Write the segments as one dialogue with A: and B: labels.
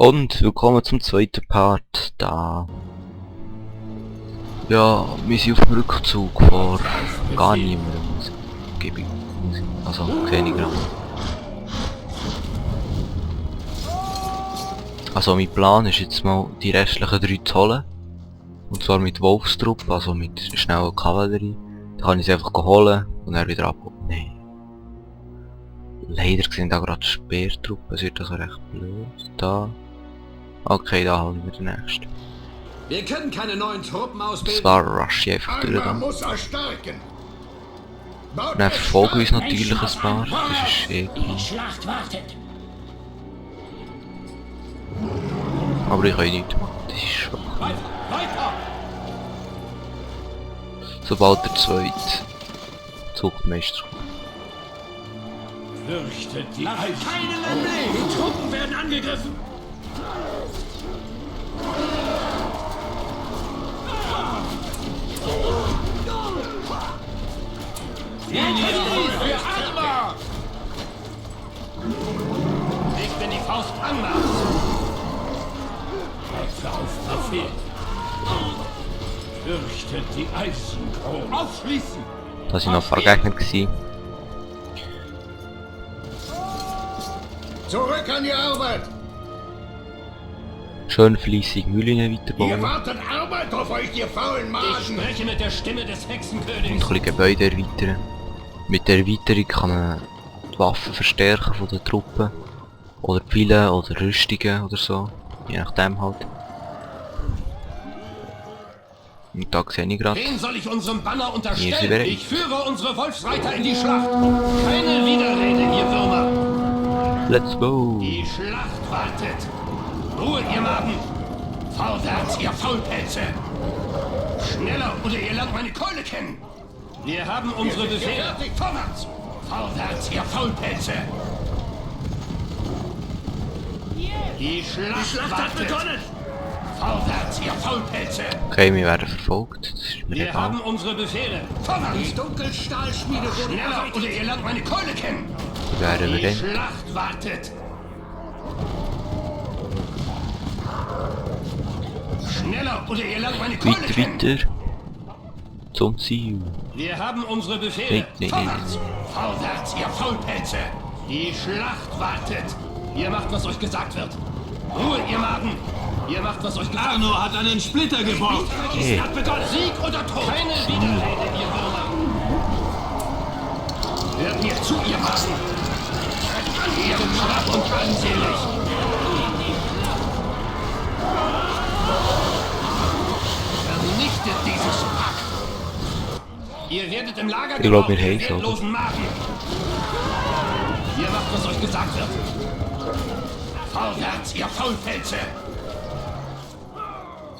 A: Und willkommen zum zweiten Part. Da. Ja, wir sind auf dem Rückzug vor gar niemandem. Also, keine Gramm. Also, mein Plan ist jetzt mal, die restlichen 3 zu holen. Und zwar mit Wolfstrupp, also mit schneller Kavallerie. Da kann ich sie einfach holen und dann wieder abholen. Nein. Leider sind da gerade Speertruppen, es wird also recht blöd. Da. Okay, da holen wir den nächsten.
B: Wir können keine neuen Truppen ausbilden.
A: Zwar rush ich einfach durch dann. Dann verfolgen wir uns natürlich ein paar, das ist eh klar.
C: Die Schlacht wartet.
A: Aber ich kann nichts machen, das ist schon cool.
B: Weiter!
A: Sobald der zweite Zuchtmeister kommt.
B: Fürchtet die keinen im Leben! Die Truppen werden angegriffen! Für Arma! Ich bin die Faust Angmars! Auf, verfehlt! Fürchtet die Eisenkrone! Aufschließen!
A: Da sind noch Fahrgegner gewesen.
D: Zurück an die Arbeit!
A: Schön fleissig Mühlen
D: Ihr
A: weiterbauen.
D: wartet Arbeit auf euch, ihr faulen
B: Ich
D: Maden!
B: spreche mit der Stimme des
A: Und ein
B: Hexenkönigs.
A: bisschen Gebäude erweitern. Mit der Erweiterung kann man die Waffen verstärken von den Truppen. Oder Pfeile oder Rüstungen oder so. Je nachdem halt. Und da sehe ich gerade.
B: Wen soll ich unserem Banner
A: Hier
B: unterstellen?
A: sind wir.
B: Ich führe unsere Wolfsreiter in die Schlacht. Keine Widerrede, ihr Würmer.
A: Let's go!
B: Die Schlacht wartet. Ruhe, ihr Maden. Vorwärts, ihr Faulpelze. Schneller, oder ihr lernt meine Keule kennen. Wir haben unsere Befehle. Vorwärts. Vorwärts, ihr Faulpelze. Die Schlacht hat begonnen. Vorwärts, ihr Faulpelze.
A: Okay, wir werden verfolgt. Das ist mir
B: Wir haben
A: egal.
B: unsere Befehle. Vorwärts. Die Dunkelstahlschmiede wurde schneller, oder ihr lernt meine Keule kennen.
A: Die werden wir
B: Die
A: dann.
B: Schlacht wartet. Schneller, oder ihr lernt meine Keule
A: Weiter,
B: kennen.
A: weiter. Zum Ziel.
B: Wir haben unsere Befehle.
A: Nee.
B: Vorwärts. Vorwärts, ihr Faulpelze. Die Schlacht wartet. Ihr macht, was euch gesagt wird. Ruhe, ihr Maden. Ihr macht, was euch gesagt wird.
E: Arno hat einen Splitter gebaut.
A: Hey.
B: Hat begonnen. Sieg oder Tod. Keine Widerrede, ihr Würmer. Hört mir zu, ihr Maden. Ihr seid schwach und armselig. Vernichtet dieses Pack. Ihr werdet im Lager
A: Ich glaub,
B: gebraucht,
A: wir
B: ihr
A: haben schon.
B: wertlosen Maden. Ihr macht, was euch gesagt wird. Vorwärts, ihr Faulpelze.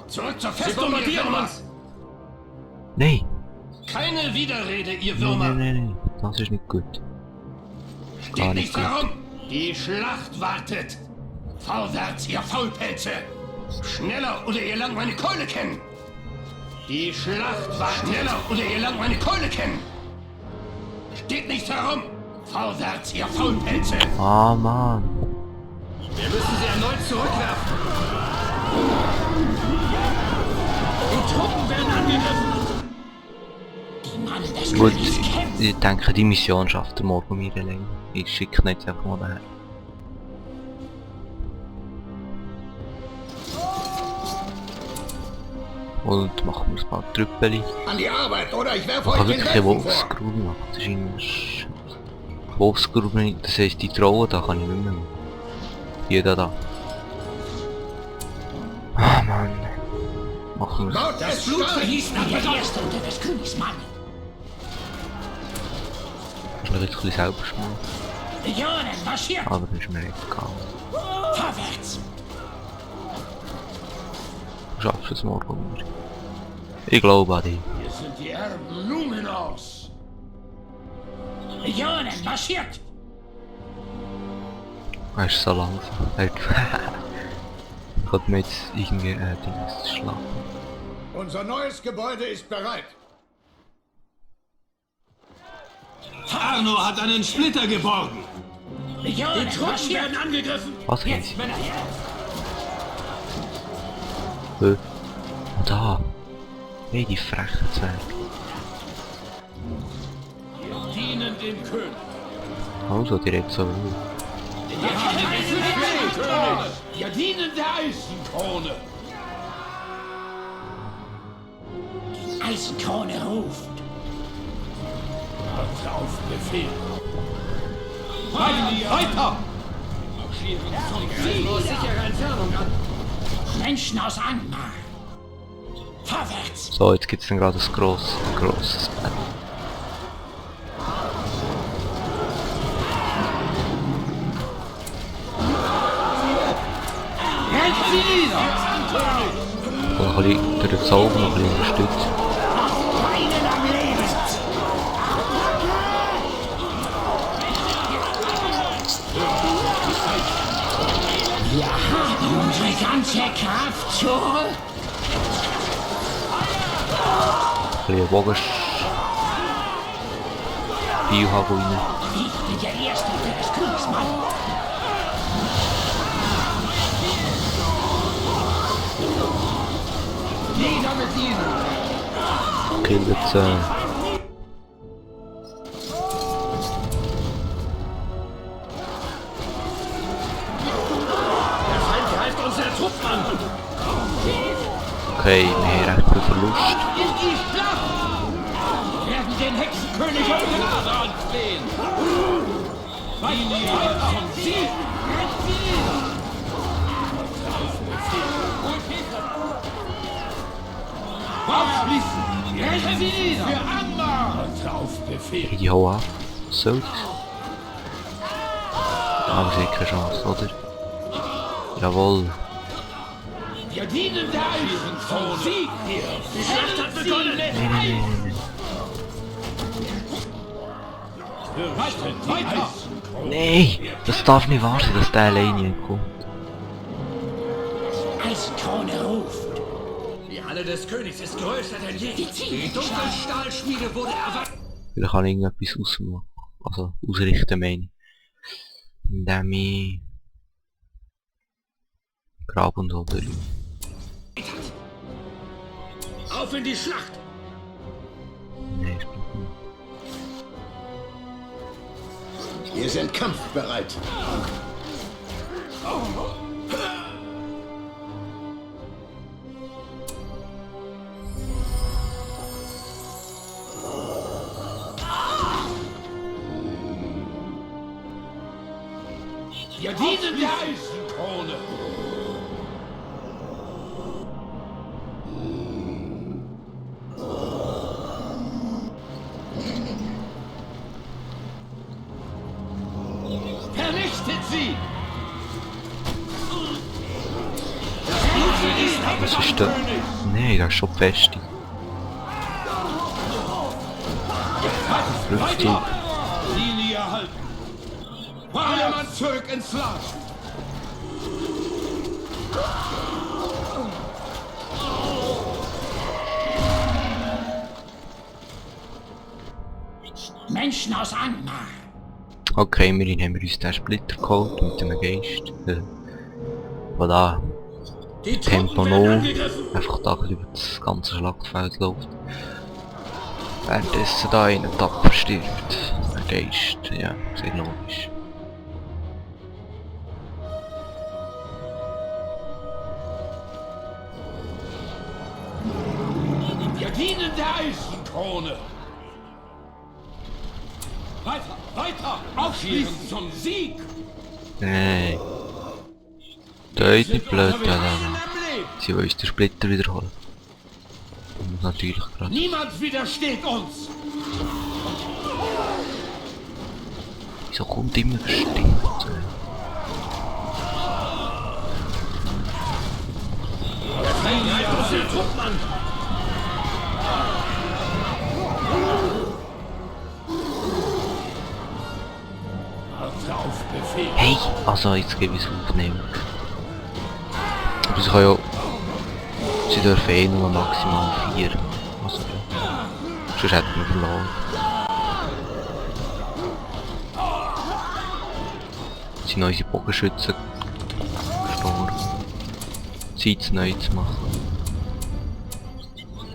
B: Zurück zur Festung, ihr Würmer.
A: Nein!
B: Keine Widerrede, ihr
A: Nein,
B: Würmer.
A: nein. Das ist nicht gut.
B: Steht
A: Gar
B: nicht
A: nicht gut.
B: herum. Die Schlacht wartet. Vorwärts, ihr Faulpelze. Schneller, oder ihr lernt meine Keule kennen. Die Schlacht wartet. Schneller, oder ihr lernt meine Keule kennen. Steht nicht herum. Vorwärts, ihr Faulpelze.
A: Ah, Mann.
B: Wir müssen sie erneut zurückwerfen. Die Truppen werden angegriffen.
C: Die Mannen des
A: Gut,
C: Königs kämpfen.
A: ich denke, die Mission schafft der morgen mir allein. Ich schicke ihn jetzt einfach mal daher. Und machen wir ein paar Trüppeli.
D: An die Arbeit, oder ich werfe
A: Ich
D: euch
A: kann
D: den
A: wirklich eine
D: Westen vor!
A: Wolfsgrube machen. Das ist immer... Wolfsgrube, das heisst die Trauen, da kann ich nicht mehr. Hier, da. Ah, Mann. Machen wir
D: Baut
B: Das
D: es
B: Blut
D: stark!
B: vergießen
C: Die
B: hat begonnen.
C: erste unter des Königs Mannen.
A: es. Noch ein bisschen selber schmal.
C: Legionen marschiert.
A: Aber das ist mir egal.
C: Vorwärts.
A: Du schaffst es morgen wieder. Ich glaube an dich.
B: Wir sind die Erben Numenors.
C: Legionen marschiert.
A: Er ist so langsam. Ich könnte mir jetzt irgendwie Dings schlagen.
D: Unser neues Gebäude ist bereit.
E: Arno hat einen Splitter geborgen.
C: Legionen
B: Die Truppen
C: marschiert.
B: werden angegriffen.
A: Was
C: Jetzt,
A: jetzt?
C: Männer, her.
A: Und da. Hey, die frechen Zwerge.
E: Dienen dem König.
A: Also, die redet so wild.
E: Wir dienen der Eisenkrone.
C: Die Eisenkrone ruft.
E: Auf Befehl. Weiter!
C: Menschen aus Angmar. Vorwärts!
A: So, jetzt gibt's dann gerade ein grosses Battle. Und ein bisschen durch den Zauber noch ein bisschen unterstützen.
C: Einen am Leben! Wir haben unsere ganze Kraft zurück.
A: Ein bisschen Bogen. Biohago rein.
C: Ich bin der Erste für das Kriegsmann.
E: Nieder mit ihnen!
A: Okay, jetzt
E: Der Feind greift unsere Truppen an!
A: okay, wir haben recht viel Verlust.
E: In die Schlacht! Wir werden den Hexenkönig um Gnade anflehen! Weiter zum Sieg! Aufschließen! Brechen Sie nieder! Für Angmar! Auf Befehl!
A: Die hau ab. Was soll das? Aber sie hat keine Chance, oder? Jawohl.
E: Wir dienen der Eisenkrone! Sieg hier! Die Schlacht hat begonnen! Weiter!
A: Nein, das darf nicht wahr sein, dass der alleine kommt.
C: Eisenkrone ruft.
E: Die Halle des Königs ist größer denn je. Die Dunkelstahlschmiede wurde erweitert.
A: Vielleicht kann ich irgendetwas ausmachen. Also ausrichten, meine ich. Indem ich Grab und so durch.
E: Auf in die Schlacht!
A: Nein, ich bin nicht.
D: Wir sind kampfbereit.
E: Wir dienen der Eisenkrone! Vernichtet sie!
A: Was ist das? Nein, das ist schon fest. Rückzug.
E: Linie erhalten! Alle Mann zurück ins Lager!
C: Menschen aus Angmar.
A: Okay, immerhin haben wir uns den Splitter geholt mit dem Geist. Wo da
E: Die
A: Tempo
E: Truppen werden
A: noch
E: angegriffen!
A: einfach da über das ganze Schlachtfeld läuft. Währenddessen da einer tapfer stirbt. Der Geist, ja, sehr logisch.
E: Wir dienen der Eisenkrone! Weiter, weiter! Aufschließen zum Sieg!
A: Nein. Töt
E: Sind
A: nicht blöd,
E: noch
A: ja,
E: einen
A: da.
E: am Leben.
A: Sie wollen uns den Splitter wiederholen. Und natürlich gerade.
E: Niemand widersteht uns!
A: Wieso kommt immer bestimmt?
E: Greift unsere Truppen an! Auf Befehl!
A: Hey! Also jetzt gebe ich es aufnehmen. Aber sie kann ja... Sie dürfen eh nur maximal 4. Also ja. Sonst hätten wir verloren. Sind unsere Bogenschützen gestorben. Zeit es neu zu machen.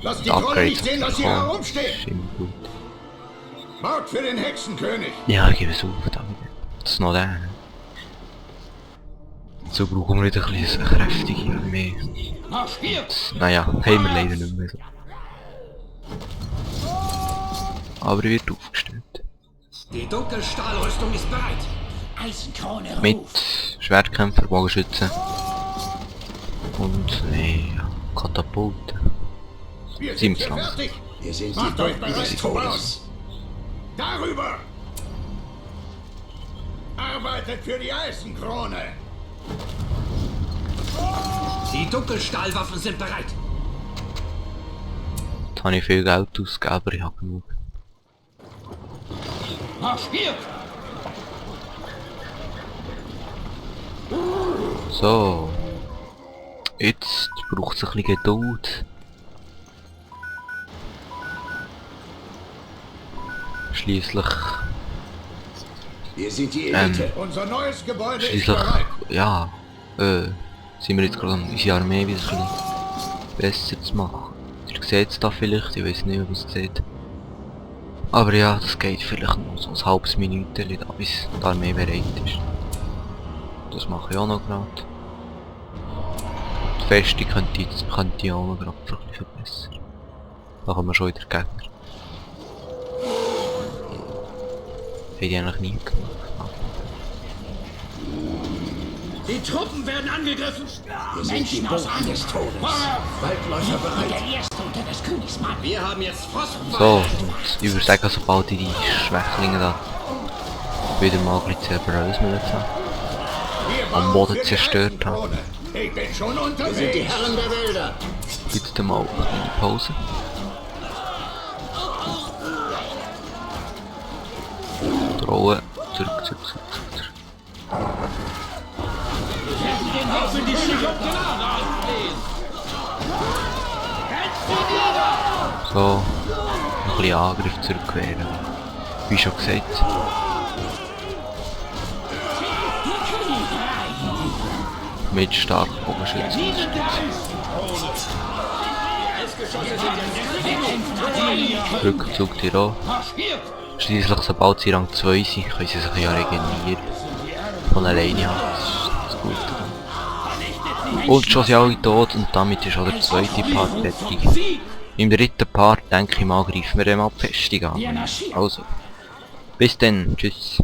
D: Lass die
A: Die
D: Trolle
A: Upgrades
D: nicht sehen, dass sie
A: bekommen.
D: herumstehen.
A: Ist immer gut.
D: Mark für den Hexenkönig.
A: Ja, ich gebe es auf, David. Das ist noch der. So brauchen wir wieder ein bisschen eine kräftige Armee.
C: Marschiert!
A: Naja, haben wir leider nicht mehr so. Aber er wird aufgestellt.
E: Die Dunkelstahlrüstung ist bereit.
C: Eisenkrone
A: Mit
C: ruft!
A: Schwertkämpfer, Bogenschützen. Und, ja, Katapulten.
D: Wir
A: Sind
D: sind hier
A: wir
D: fertig.
F: Wir sind die
D: Macht euch
F: Boten
D: bereit
F: des
D: zu bauen.
F: Todes.
D: Darüber. Arbeitet für die Eisenkrone.
E: Die Dunkelstahlwaffen sind bereit.
A: Da habe ich viel Geld ausgegeben, aber ich habe genug.
C: Marschiert!
A: So. Jetzt braucht es ein bisschen Geduld. Schließlich,
F: Wir sind die Elite.
D: Unser neues Gebäude ist
A: schließlich,
D: bereit.
A: ja, sind wir jetzt gerade an unsere Armee wieder ein bisschen besser zu machen. Ihr seht es da vielleicht, ich weiß nicht, ob ihr es seht. Aber ja, das geht vielleicht noch so ein halbes Minütchen, da bis die Armee bereit ist. Das mache ich auch noch gerade. Die Feste könnte ich auch noch gerade ein bisschen verbessern. Da kommen wir schon wieder Gegner. Hätte ich eigentlich nie gemacht.
E: Die Truppen werden angegriffen.
F: Wir sind die
C: Menschen aus
F: Boten des
C: Anmar!
F: Todes. Waldläufer bereit.
C: Der Erste unter des Königs Mann!
E: Wir haben jetzt Frostfeuer.
A: So, und ich würde sagen, sobald ich die Schwächlinge da wieder mal ein bisschen zerbröseln
D: Wir
A: am
D: bauen
A: Boden
D: für die
A: zerstört habe,
D: Eisenkrone. Ich bin schon
F: Wir sind die
D: unterwegs.
F: Herren der Wälder.
A: gibt es mal eine Pause. Drohen, zurück. So, noch ein bisschen Angriff zurückwehren. Wie schon gesagt. Mit starken Bogenschützen. Rückzug Tirol.
C: Marschiert!
A: Schließlich, sobald sie Rang 2 sind, können sie sich ja regenerieren. Von alleine an. Das ist gut. Und schon sind alle tot und damit ist auch der zweite Part fertig. Im dritten Part, denke ich mal, greifen wir dem mal die Festung an. Also, bis dann, tschüss.